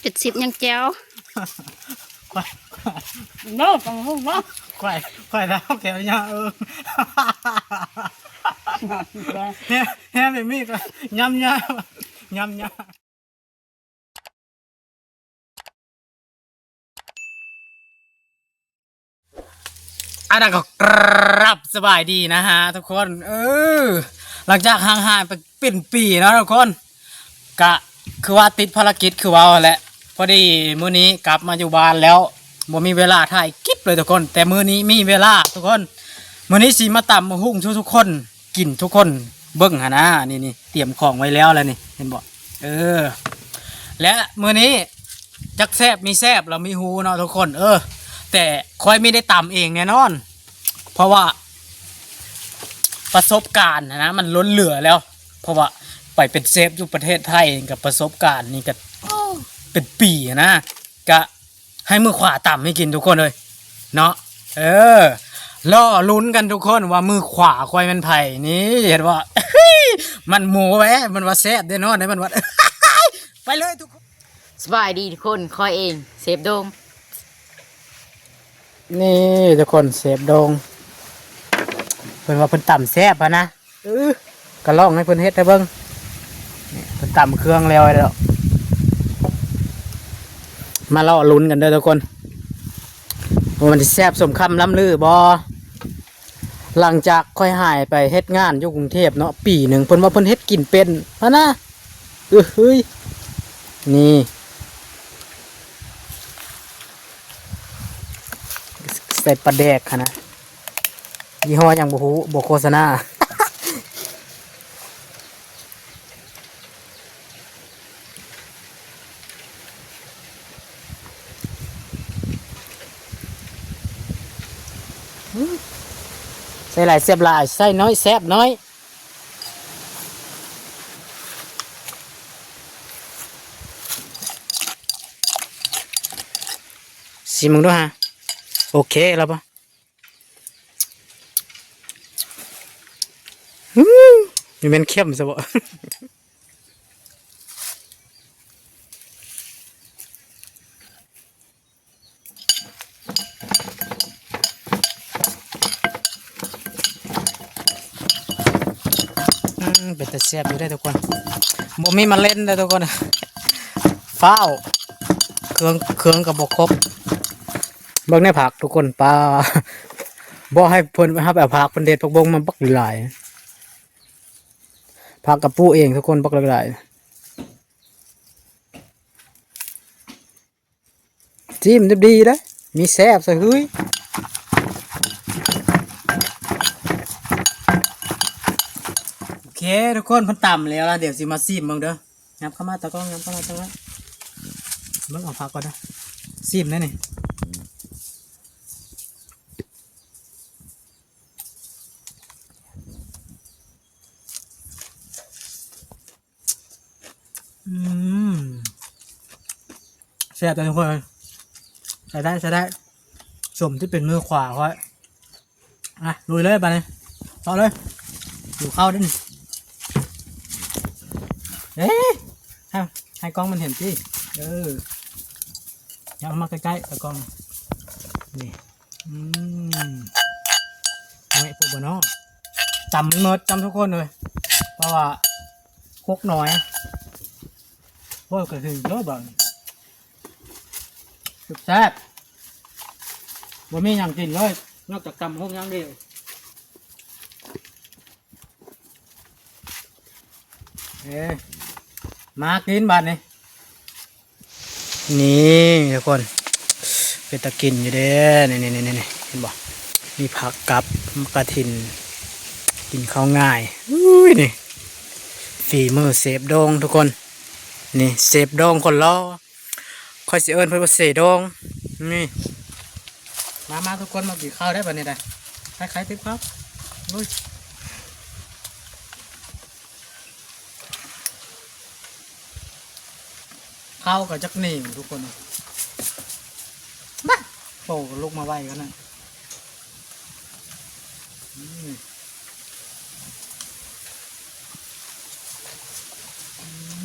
ເຈັດສິບຍັງແຈ່ວ. ຂ້ອຍ ເນາະ ຕ້ອງຮູ້ເນາະ. ຂ້ອຍ ຂ້ອຍລາວແຂວຍາວເອີ ແຮ ແຮແບບນີ້ກໍຍຳຍາ ຍຳຍາ. ອັນນັ້ນກໍກາບສະບາຍດີນະຮະທຸກຄົນ. ເອີ ຫຼັງຈາກຫ່າງຫາຍໄປເປັນປີເນາະທຸກຄົນ ກະຄືວ່າຕິດພາລະກິດຄືເວົ້າຫັ້ນແຫຼະ. ພໍດີມື້ນີ້ກັບມາຢູ່ບ້ານແລ້ວ ບໍ່ມີເວລາຖ່າຍຄລິບເລີຍທຸກຄົນ, ແຕ່ມື້ນີ້ມີເວລາທຸກຄົນ. ມື້ນີ້ຊິມາຕຳບັກຫຸ່ງສູ່ທຸກຄົນ ກິນທຸກຄົນເບິ່ງຫັ້ນນາ. ນີ້ໆ ຕຽມຂອງໄວ້ແລ້ວລະນີ້ ເຫັນບໍ່? ເອີ ແລະມື້ນີ້ຈັກແຊບມີແຊບ ລະມີຮູ້ເນາະທຸກຄົນ. ເອີ ແຕ່ຂ້ອຍມີໄດ້ຕຳເອງແນ່ນອນ ເພາະວ່າປະສົບການຫັ້ນນະ ມັນລົ້ນເຫຼືອແລ້ວ. ເພາະວ່າໄປເປັນເຊຟຢູ່ປະເທດໄທ ກະປະສົບການນີ້ກະ ໂອ້ ເປັນປີຫັ້ນນະ ກະ ໃຫ້ມືຂວາຕຳໃຫ້ກິນທຸກຄົນເອີຍເນາະ. ເອີ ລໍລຸ້ນກັນທຸກຄົນວ່າມືຂວາຂ້ອຍແມ່ນໃຜ. ນີ້ ເຫັນບໍ່? ມັນໂມ້ແວ້ ມັນວ່າແຊບແນ່ນອນເດ້ ມັນວ່າ ໄປເລີຍທຸກຄົນ. ສະບາຍດີທຸກຄົນ ຂ້ອຍເອງ ເຊຟໂດງ. ນີ້ທຸກຄົນ ເຊຟໂດງ ເພິ່ນວ່າເພິ່ນຕຳແຊບຫັ້ນນະ. ເອີ ກະລອງໃຫ້ເພິ່ນເຮັດໃຫ້ເບິ່ງ. ນີ້ເພິ່ນຕຳເຄື່ອງແລ້ວແລ້ວ ມາລໍລຸ້ນກັນເດີທຸກຄົນ ວ່າມັນຊິແຊບສົມຄຳລ່ຳລືບໍ່. ຫຼັງຈາກຂ້ອຍຫາຍໄປເຮັດງານຢູ່ກຸງເທບເນາະ ປີໜຶ່ງ ເພິ່ນວ່າເພິ່ນເຮັດກິນເປັນຫັ້ນນະ. ເອີ ເຮີ້ຍ ນີ້ ໃສ່ປາແດກຫັ້ນນະ. ຍີ່ຫໍ້ຫຍັງບໍ່ຮູ້ ບໍ່ໂຄສະນາ. ໃສ່ຫຼາຍແຊບຫຼາຍ ໃສ່ໜ້ອຍແຊບໜ້ອຍ. ຊີມເບິ່ງດູຫາ ໂອເຄແລ້ວບໍ່? ຫື ນີ້ແມ່ນເຂັ້ມຊະບໍ? ອືມ ເປັນຕາແຊບຢູ່ເດ້ທຸກຄົນ ບໍ່ມີມາເຫຼັ້ນເດ້ທຸກຄົນ ຟ້າວ ເຄື່ອງ ເຄື່ອງກໍບໍ່ຄົບ. ເບິ່ງໃນຜັກທຸກຄົນ ປາ ບໍ່ໃຫ້ເພິ່ນ ເຮົາໄປເອົາຜັກເພິ່ນເດັດຜັກບົງມາບັກຫຼາຍ ຜັກກະປູເອງທຸກຄົນ ບັກຫຼາຍ. ຊີມດີໆເດ້ ມີແຊບຊະເຮີ້ຍ. ໂອເຄທຸກຄົນ ເພິ່ນຕຳແລ້ວລະ ດຽວຊິມາຊີມເບິ່ງເດີ. ຫຍັບເຂົ້າມາຕາກ້ອງ ຫຍັບເຂົ້າມາຕາກ້ອງ ເບິ່ງເອົາຜັກກ່ອນເດີ ຊີມແດ່ນີ້. ອືມ ແຊບເດ້ທຸກຄົນ ໃຊ້ໄດ້ ໃຊ້ໄດ້ ສົມທີ່ເປັນມືຂວາຂ້ອຍ. ອ່ະ ລຸຍເລີຍບາດນີ້ ເຂົ້າເລີຍ ຫິວເຂົ້າເດ້ນີ້. ເອີ ໃຫ້ ໃຫ້ກ້ອງມັນເຫັນຕິ ເອີ ຫຍັບເຂົ້າມາໃກ້ໆ ຕາກ້ອງ ນີ້. ອືມ ນ້ອຍໂພດບໍ່ເນາະ ຕຳມັນໝົດ ຕຳທຸກຄົນເລີຍ ເພາະວ່າຄົກໜ້ອຍ ໂພດກະຖືກໂລດ ແຊບ ບໍ່ມີຫຍັງກິນເລີຍ ນອກຈາກຕຳບັກຫຸ່ງຢ່າງດຽວ. ເອີ ມາກິນບາດນີ້ ນີ້ທຸກຄົນ ເປັນຕາກິນຢູ່ເດ້ ນີ້ໆໆໆ ເຫັນບໍ່ ມີຜັກກັບໝາກກະທິນ ກິນເຂົ້າງ່າຍ. ອຸ້ຍ ນີ້ ຝີມືເຊຟໂດງທຸກຄົນ ນີ້ເຊຟໂດງຄົນຫຼໍ່. ຂ້ອຍຊິເອີ້ນເພິ່ນວ່າເຊໂດງ ນີ້ ມາ ມາທຸກຄົນ ມາກິນເຂົ້າໄດ້ບາດນີ້ໄດ໋ ໃຜໆຕິບເຂົ້າ ລຸຍ. ເຂົ້າກໍຈັກໜີວທຸກຄົນ ບາດ ໂອ້ ລຸກມາໄວຂະໜາດ. ອືມ ອືມ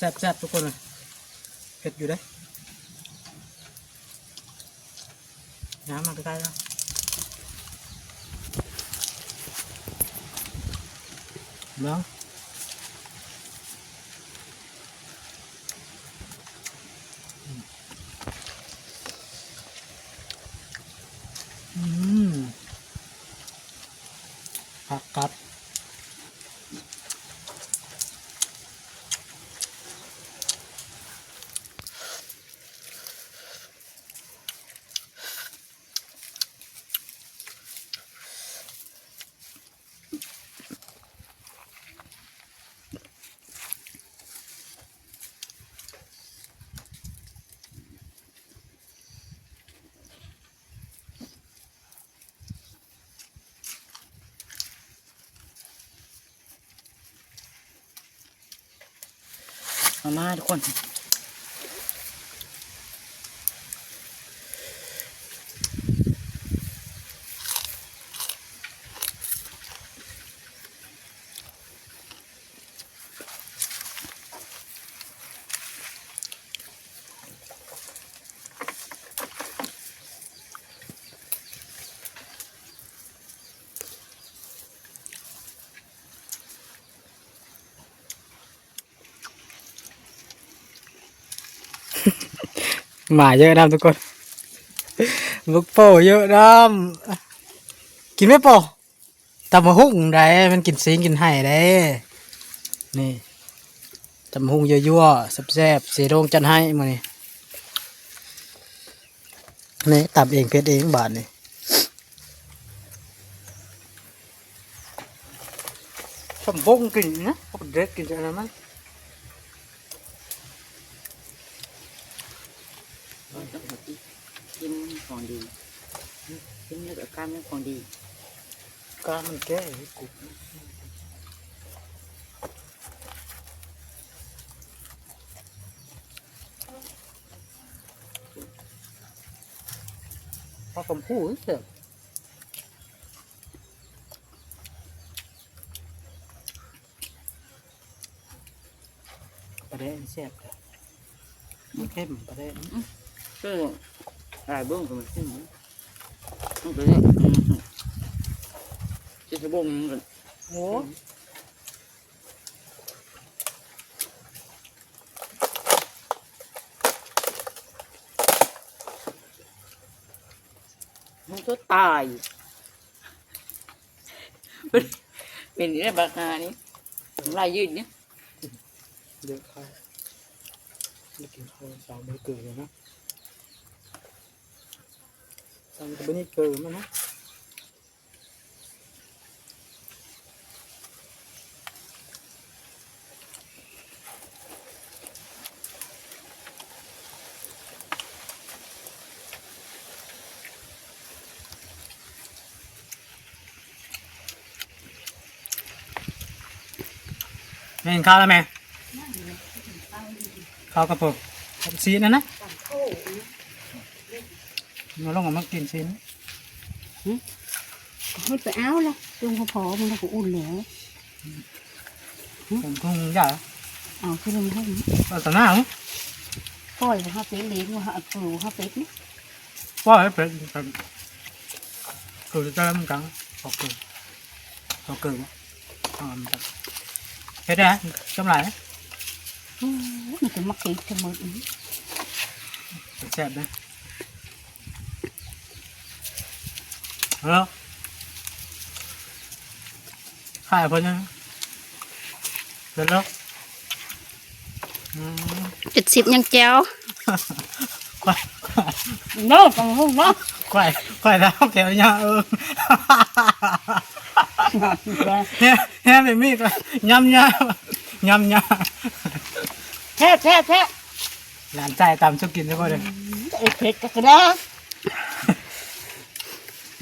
ແຊບໆ ທຸກຄົນເອີຍ ເຜັດຢູ່ເດ້. ນ້ຳມາໃກ້ໆ ເນາະ ເບິ່ງ ອືມ ຜັກກັດ. ເອົາມາທຸກຄົນ. ໝາເຢີະນຳທຸກຄົນ ບັກໂປ້ເຢີະນຳ. ກິນໄໝໂປ້? ຕຳບັກຫຸ່ງໃດ໋ ມັນກິນຊີ້ນກິນໄຫ້ເດ້. ນີ້ ຕຳບັກຫຸ່ງຍົວໆ ແຊບໆ ເສໂດງຈັດໃຫ້ມື້ນີ້. ນີ້ ຕຳເອງເຜັດເອງບາດນີ້. ສົມບົງກິນນະ ເອົາໄປເດັດກິນຈາກອັນນັ້ນມັນ ກິນຂອງດີ ກິນແລ້ວກໍກ້າມຂອງດີ ກ້າມມັນແກ້ເຮັດກຸບ. ຜັກກຳພູແຊບ ປາແດກແຊບເດ້ ມັນເຄັມປາແດກ ອື ເອີ ຫຼາຍເບິ່ງກໍມັນເຄັມ ມັນກໍເລີຍ ອື ຊິສະບົງ ໂອ້ ມັນກໍຕາຍ ເປັນອີ່ຫຼ້າບັກຫານີ້ ນ້ຳລາຍຢືດນີ້ ເດີຂ້າວ ໄດ້ກິນເຂົ້າເຊົ້າບໍ່ໄດ້ເກີນເລີຍນະ ເຊົ້າກໍບໍ່ໄດ້ເກີນມານະ. ແມ່ກິນເຂົ້າແລ້ວແມ່? ເຂົ້າກັບເພິ່ນ ຊີ້ນນັ້ນນະ ມາລອງເອົາມາກິນຊີ້ນ ຫຶ ເຮົາໄປເອົາລະ ຈຸ່ມພໍໆ ມັນກໍອຸ່ນແລ້ວ ຫຶ ຜົມຄົງຢາກເອົາຄືນະ ເອົາຕາໜ້າ ປ່ອຍບໍ່ເຮົາເປັດເລີຍ ບໍ່ເຮົາເອົາໂຕເຮົາເປັດນີ້ ວ່າໃຫ້ເປັນ ເປັນ ເກີດຈະເປັນການ ເອົາເກີດ ເອົາເກີດບໍ່ ເອົາເປັດໄດ້ ຈຳຫຼາຍ ໂອ້ ມັນຈະມັກເຮັດເສມອອີກ ແຊບເດ້ ເອີ ຂາຍເພິ່ນຍັງ ເພິ່ນເລີກ ອືມ ເຈັດສິບຍັງແຈ່ວ ເນາະ ຕຳບັກຫຸ່ງເນາະ ຂ້ອຍ ຂ້ອຍແລ້ວແກ້ວຍາ ເອີ ແຮ ແຮແບບນີ້ກໍຍຳຍາ ຍຳຍາ ແຊບ ແຊບ ແຊບ ຫຼານຊາຍຕຳສູ່ກິນຊະບໍ່ເດີ ອືມ ເຮັດເຜັດກໍກະດາ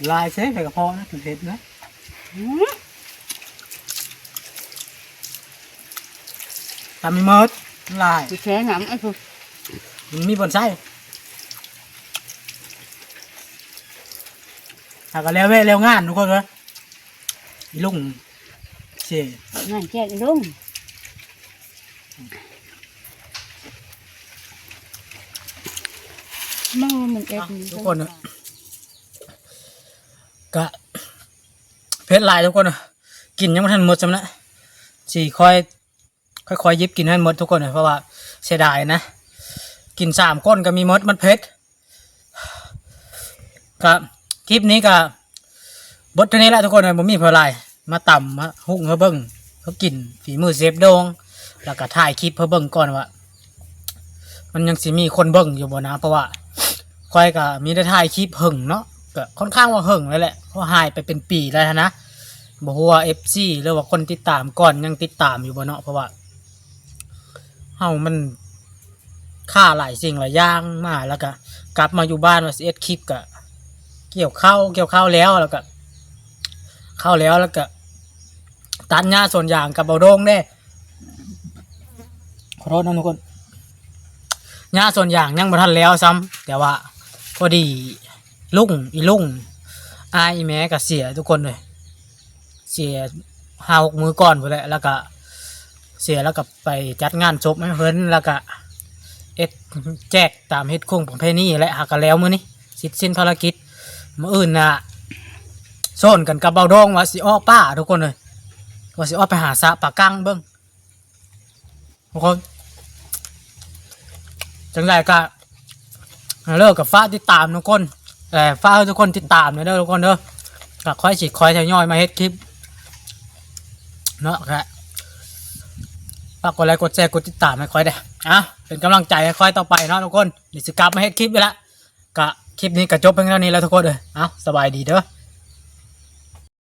ຫຼາຍເຊ ໃສ່ກະເພາະນະ ເຜັດນະ ອືມ ຕຳໃຫ້ໝົດ ຫຼາຍ ຊິແຊ່ນ້ຳ ເອີ ມັນມີບ່ອນໃສ່ ຫາກະແລ້ວວຽກແລ້ວງານທຸກຄົນເອີຍ ອີລຸງເຊ ງານແຈກອີລຸງ. ມັນເອັດ ທຸກຄົນ ກະເຜັດຫຼາຍທຸກຄົນ ກິນຍັງບໍ່ທັນໝົດຊ້ຳນະ ຊິຄ່ອຍ ຄ່ອຍໆຫຍິບກິນໃຫ້ໝົດທຸກຄົນ ເພາະວ່າເສຍດາຍນະ ກິນສາມຄົນກໍມີໝົດ ມັນເຜັດ. ກະຄລິບນີ້ກະເບິດເທົ່ານີ້ແຫຼະທຸກຄົນ ບໍ່ມີເທົ່າຫຼາຍ ມາຕຳມາຫຸ້ງໃຫ້ເບິ່ງ ເຮົາກິນຝີມືເຊຟໂດ່ງ ແລ້ວກະຖ່າຍຄລິບໃຫ້ເບິ່ງກ່ອນວ່າ ມັນຍັງຊິມີຄົນເບິ່ງຢູ່ບໍ່ນະ ເພາະວ່າຂ້ອຍກະມີແຕ່ຖ່າຍຄລິບເຫິງເນາະ ກະຄ່ອນຂ້າງວ່າເຫິງແລ້ວແຫຼະ ເພາະຫາຍໄປເປັນປີແລ້ວຫັ້ນນະ ບໍ່ຮູ້ວ່າເອັຟຊີ ຫຼືວ່າຄົນຕິດຕາມກ່ອນຍັງຕິດຕາມຢູ່ບໍ່ເນາະ ເພາະວ່າ ເຮົາມັນຂ້າຫຼາຍສິ່ງຫຼາຍຢ່າງມາ ແລ້ວກະກັບມາຢູ່ບ້ານວ່າຊິເຮັດຄລິບ ກະກ່ຽວເຂົ້າ ກ່ຽວເຂົ້າແລ້ວ ແລ້ວກະເຂົ້າແລ້ວ ແລ້ວກະຕັດຫຍ້າສວນຢາງກັບເບົາໂດ່ງເດ້ ຂໍໂທດນະທຸກຄົນ ຫຍ້າສວນຢາງຍັງບໍ່ທັນແລ້ວຊ້ຳ ແຕ່ວ່າພໍດີລຸງ ອີລຸງ ອ້າຍອີແມ່ກະເສຍທຸກຄົນເລີຍ ເສຍຫ້າຫົກມື້ກ່ອນພຸ້ນແຫຼະ ແລ້ວກະເສຍ ແລ້ວກະໄປຈັດງານສົບໃຫ້ເພິ່ນ ແລ້ວກະເຮັດແຈກຕາມຮີດຄົງປະເພນີແຫຼະ ຫາກະແລ້ວມື້ນີ້ ເສັດສິ້ນພາລະກິດ ມື້ອື່ນນະ ໂຊນກັນກັບເບົາໂດ່ງວ່າຊິອອກປ່າທຸກຄົນເລີຍ ວ່າຊິອອກໄປຫາສະປາກັງເບິ່ງ ທຸກຄົນ ຈັ່ງໃດກະເລີກກະຝາກຕິດຕາມທຸກຄົນ ແລະ ຝາກໃຫ້ທຸກຄົນຕິດຕາມແດ່ເດີທຸກຄົນເດີ ກະຂ້ອຍຊິຄ່ອຍທະຍອຍມາເຮັດຄລິບເນາະ ກະຝາກກົດໄລກ໌ ກົດແຊ ກົດຕິດຕາມໃຫ້ຂ້ອຍແດ່ ເອົາ ເປັນກຳລັງໃຈໃຫ້ຂ້ອຍຕໍ່ໄປເນາະທຸກຄົນ ດຽວຊິກັບມາເຮັດຄລິບອີກລະ ກະຄລິບນີ້ກະຈົບພຽງເທົ່ານີ້ແຫຼະທຸກຄົນເອີຍ ເອົາ ສະບາຍດີເດີ.